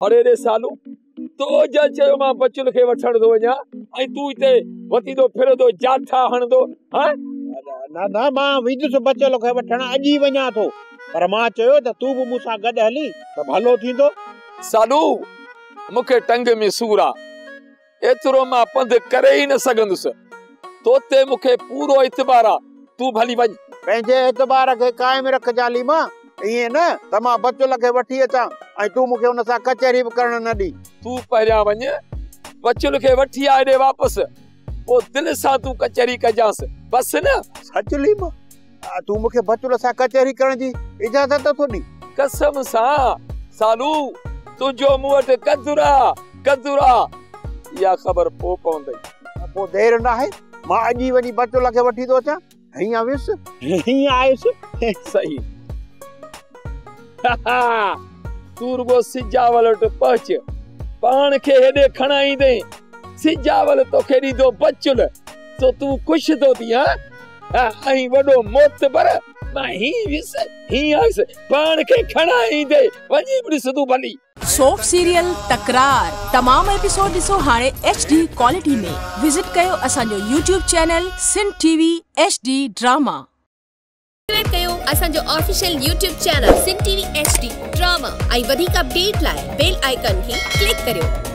اڙي ڙي سالو، تو جا چيو مان بچل کي وٺڻ ٿو وڃان ۽ تون هتي وتيندو ڦرندو جاٺا هڻندو، هان؟ نه نه، مان ويندس بچل کي وٺڻ، اڄ ئي وڃان ٿو، پر مان چيو ته تون به مون سان گڏ هلين ته ڀلو ٿيندو. سالو، مون کي ٽنگ ۾ سور آ، ايترو مان پنڌ ڪري ئي نه سگهندس. تو تي مون کي پورو اعتبار آ، تون ڀلي وڃ. پنهنجي اعتبار کي قائم رکجان ليما، ائين نه ته مان بچل کي وٺي اچان ۽ تون مون کي ان سان ڪچهري به ڪرڻ نه ڏين. تون پهريان وڃ، بچل کي وٺي آ هيڏي واپس، پوء دل سان تون ڪچهري ڪجانس، بس نه؟ سچ ليما، تون مون کي بچل سان ڪچهري ڪرڻ جي اجازت ٿو ڏين؟ قسم سان سالو، تنهنجو مون وٽ قدر آ، قدر آ. اها خبر پوء پوندئي. پوء دير ناهي، مان اڄ ئي وڃي بچل کي وٺي ٿو اچان. هيئن ويس، هيئن آيس. صحيح. تون رڳو سجاول وٽ پهچ، پاڻ کي هيڏي کڻائيندين. سجاول توکي ڏيندو بچل، سو تون خوش ٿو ٿين ها؟ ۽ وڏو معتبر، مان هيئن ويس، هيئن آيس، پاڻ کي کڻائيندي، وڃي به ڏس تون ڀلي. سوپ سيريل تڪرار تمام ايپيسوڊ ڏسو هاڻي ايڇ ڊي ڪوالٽي ۾، وزٽ ڪيو اسان جو YouTube channel Sindh T V H D drama. Subscribe ڪيو اسان جو official YouTube channel Sindh T V H D drama ۽ وڌيڪ اپڊيٽ لاء بيل آئيڪان کي ڪلڪ ڪريو.